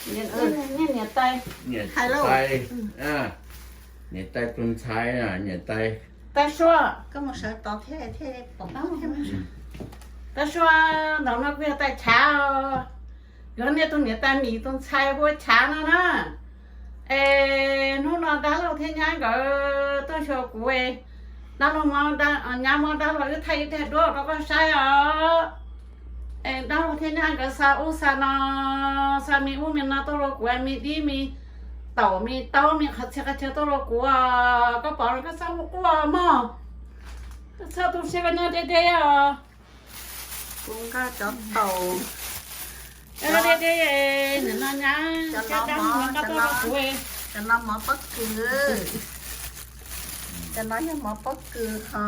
Niam tais, niam tais tus ntxhais, niam tais, tais Suab, tais Suab, ntawm no kuv yog tais Chav, yog nej tus niam tais Mim tus ntxhais hu ua Chav no na. Es hnub no dab laug thiab nyab nkawd tuaj xyuas kuv, dab laug, nyab muab dab laug wb thaij ib daim duab rau koj saib os. Es dab laug thiab nyab nkawd xa ub xa no, xa me ub me no tuaj rau kuv, me dib me taum me taub me qhov txhia qhov chaw tuaj rau kuv, koj pom los koj txhob quaj mog, koj txhob tu siab, koj nyob deb deb os. Kuv nqa cov taum, deb deb, nim no nyab, cov no mov pob kws, cov no yog mov pob kws ho,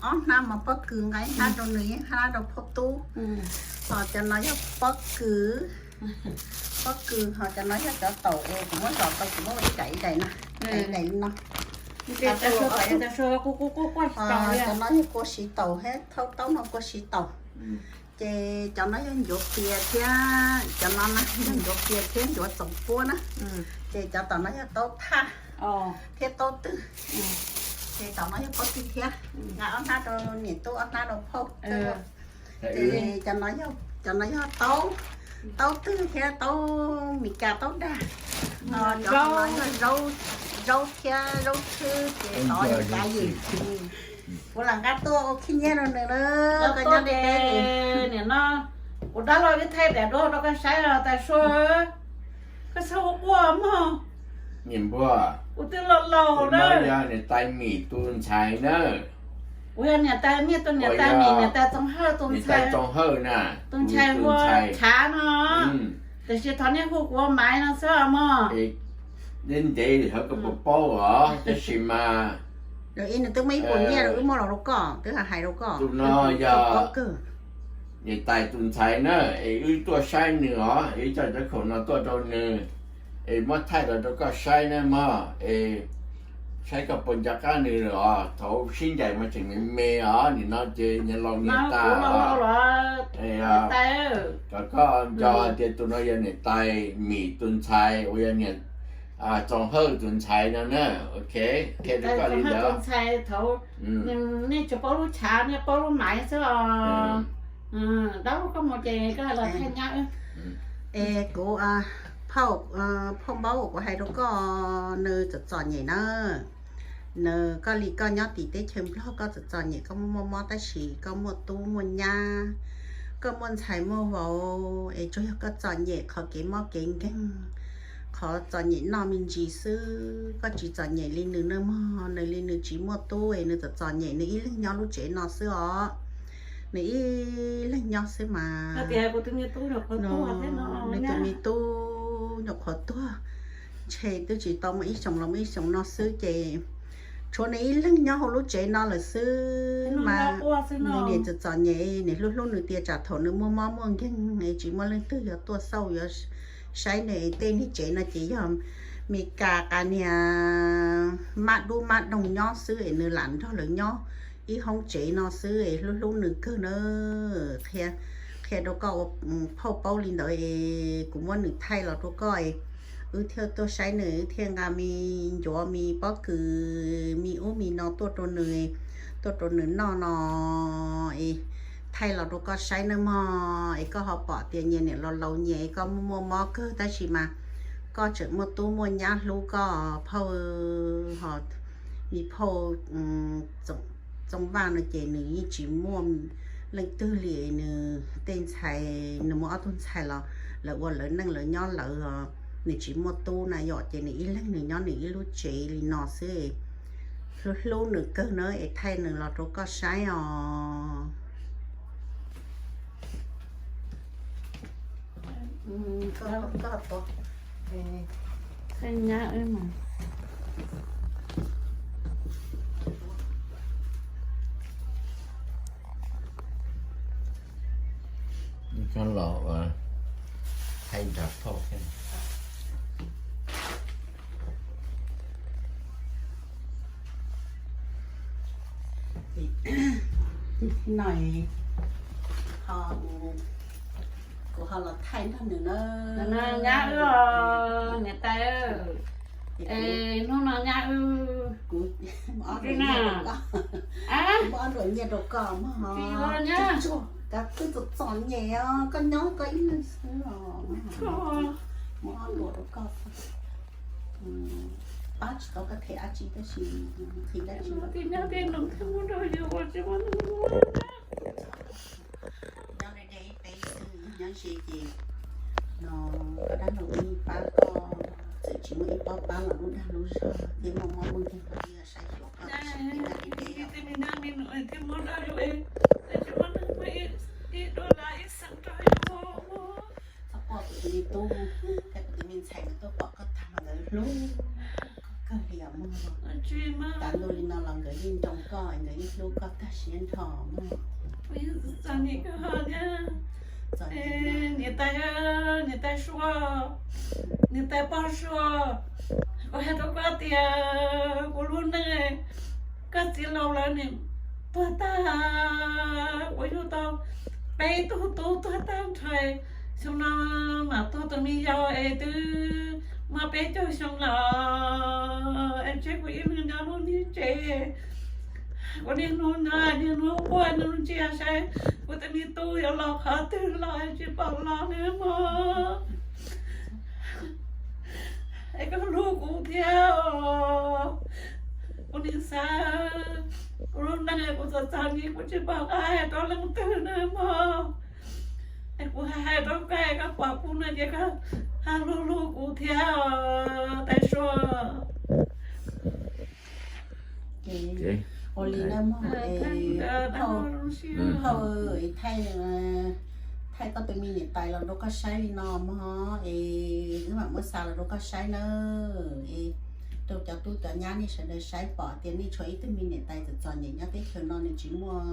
ob hnab mov pob kws, nqa ib hnab rau nws, ib hnab rau phauj tub. Ho cov no yog pob kws, pob kws, ho cov no yog cov taum es kuv muab zom tau, kuv muab ua ib daim ib daim no, ib daim li no. Cov no yog kua siv taum thiab, taub no kua siv taum. Ces cov no yog ncuav pias thiab, cov no yog ncuav pias thiab ncuav txoov puab na. Ces cov tom no yog taub thaj thiab taub twg. Ces tom no yog pob kws thiab, nqa ob hnab rau niam tub, ob hnab rau phauj. Ces cov no yog taub, taub twg thiab taub Mes Kas taub dag. Cov no yog zaub thiab zaub txhwb, ces tod yog kav yim. Kuv lam nqa tuaj ua khib nyiab rau nws na. Koj nyob deb deb. Nim no kuv dab laug wb thaij daim duab rau koj saib os tais Suab, koj txhob quaj mog. Niam npua, kuv twb laus laus lawm. Yog niam tais Mim tus ntxhais na. Kuv yog niam tais Mim tus, niam tais Mim, niam tais Txoov Hawj tus ntxhais, Txoov Hawj na, tus ntxhais hu ua Chav no. Tiam sis thov nej hu kuv ua Maiv no xwb mog. Ntev ntev li hov koj puas paub os, tab sis mas nws twb muaj ib puas nyiaj, wb muab los rau koj, twb hais rau koj. Tus no yog niam tais tus ntxhais na, es wb tuaj saib nws os, wb coj cov khoom no tuaj rau nws, es muab thaij los rau koj saib na mog, es saib koj puas nco qab nws os. Thaum sib ncaim mas tseem me me os, nim no ces nyias laus nyias tas os. Kom koj nco tias tus no yog niam tais Mim tus ntxhais uas yog niam Txoov Hawj tus ntxhais no na. Ok, qhia rau koj li ntawd. Nej tsis paub lub Chav, nej paub lub Maiv xwb os. Dab laug koj mus ces koj los thaij nyab. Es kuv, phauj, phauj Npaub, kuv hais rau koj, nws txom txom nyem na. Nws, koj li koj nyob tim teb chaws Nplog koj txom txom nyem, koj muaj muaj mob tab sis koj muaj tub muaj nyab, koj muaj ntxhais muaj vauv, es tsuas yog koj txom nyem qhov kev mob kev nkeeg, qhov txom nyem noj me ntsis xwb, koj tsis txom nyem li nws na mog. Nws li nws tsis muaj tub es nws txom txom nyem, nws ib leeg nyob lub tsev no xwb os. Nws ib leeg nyob xwb mas. Nws tus me tub nyuam qhuav tuag, ntshe twb tsis tau muaj ib xyoos los muaj ib xyoos no xwb ces tshuav nws ib leeg nyob hauv lub tsev no lawm xwb mas. Nws niam txom txom nyem, nws hlub hlub nws tias tsam thaum nws muaj mob muaj nkeeg es tsis muaj leej twg yuav tuaj xauj yuav saib nws. Tej niag tsev no ces yog Mes Kas qas niag mab dub mab doog nyob xwb es nws lam nrog lawv nyob ib hoob tsev no xwb es hlub hlub nws kawg na. Qhia, qhia rau koj ua phauj paub li ntawd es kuv muab nws thaij los rau koj es wb thiaj tuaj saib nws, wb thiaj nqa me ncuav me pob kws me ub me no tuaj rau nws, tuaj rau nws noj no es thaij los rau koj saib nawb mog. Es koj ho pom tias nyias niam laus laus nyias es koj muaj muaj mob kawg tab sis mas koj tseem muaj tub muaj nyab hlub koj phauj. Ho me phauj Txoov Vaj no ces nws yeej tsis muaj leej twg li, nws tej ntxhais, nws muaj ob tug ntxhais los lawv ua lawv neej lawv nyob lawv, nws tsis muaj tub na yom, ces nws ib leeg nws nyob nws ib lub tsev li no xwb. Hlub hlub nws kawg na es thaij nws los rau koj saib os. Coj los ua thaij nrog phauj thiab. No ho Kuv ho los thaij nrog nws na. Nyab wb, niam tais, es hnub no nyab wb, kuv ob nruam nyiaj rau koj, muab ob nruam nyiaj rau koj mog. Koj twb txom txom nyem os, koj nyob koj ib leeg xwb os. Muab ob nruam rau koj. Pab tsis tau koj them dab tsi tab sis nqhis dab tsi los nyob li de ib peb xwb, nyob ze ces no koj dab laug yeej pab koj, txawm tsis muaj ib pob pab los lub dag lub zog thiab muaj mob muaj nkeeg los yeej saib xyuas koj. Tej me nyab me nus thiaj muab rau yus, tsis muaj neeg muab ib dollar ib xees rau yus. Txhob quaj, kuv tus me tub, kuv tus me ntxhais nkawd tuaj pom koj tag mas nkawd hlub koj kawg li os mog. Tag ntuj li no los nkawd yeej nroo koj, nkawd yeej hlub koj tag siab nrho mog. Niam tais, niam tais Sua, niam tais pog Sua, kuv hais rau koj tias kuv lub neej, koj txiv laus lawm nws tuag tag, kuv yug tau peb tug tub tuag tag nrho, xyoo no mam tuag tus me yau es twb muaj peb caug xyoo lawm, es tseg kuv ib leeg nyob lub niag tsev. Kuv niaj hnub nyob niaj hnub quaj niaj hnub ntsia saib kuv tus me tub yuav los qhov twg los tsis pom los li mog. Es koj hlub kuv thiab os. Kuv nim xav, kuv lub neej kuv txom txom nyem kuv tsis pom qab hais rau leej twg na mog. Es kuv hais rau koj, koj pom kuv no ces koj ho hlub hlub kuv thiab os tais Sua. Ua li na mog, es thaij, thaij koj tus me niam tais los rau koj saib li no mog, es wb mam muab xa los rau koj saib na. Es rau cov tub cov nyab nej sawv daws saib pom tias nej tshuav ib tug me niam tais txom txom nyem nyob teb chaws no, nws tsis muaj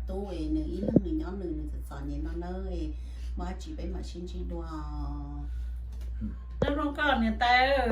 tub es nws ib leeg nws nyob nws, nws txom txom nyem no na, es muaj dab tsi peb mam sib ntsib dua. Nyob zoo koj niam tais.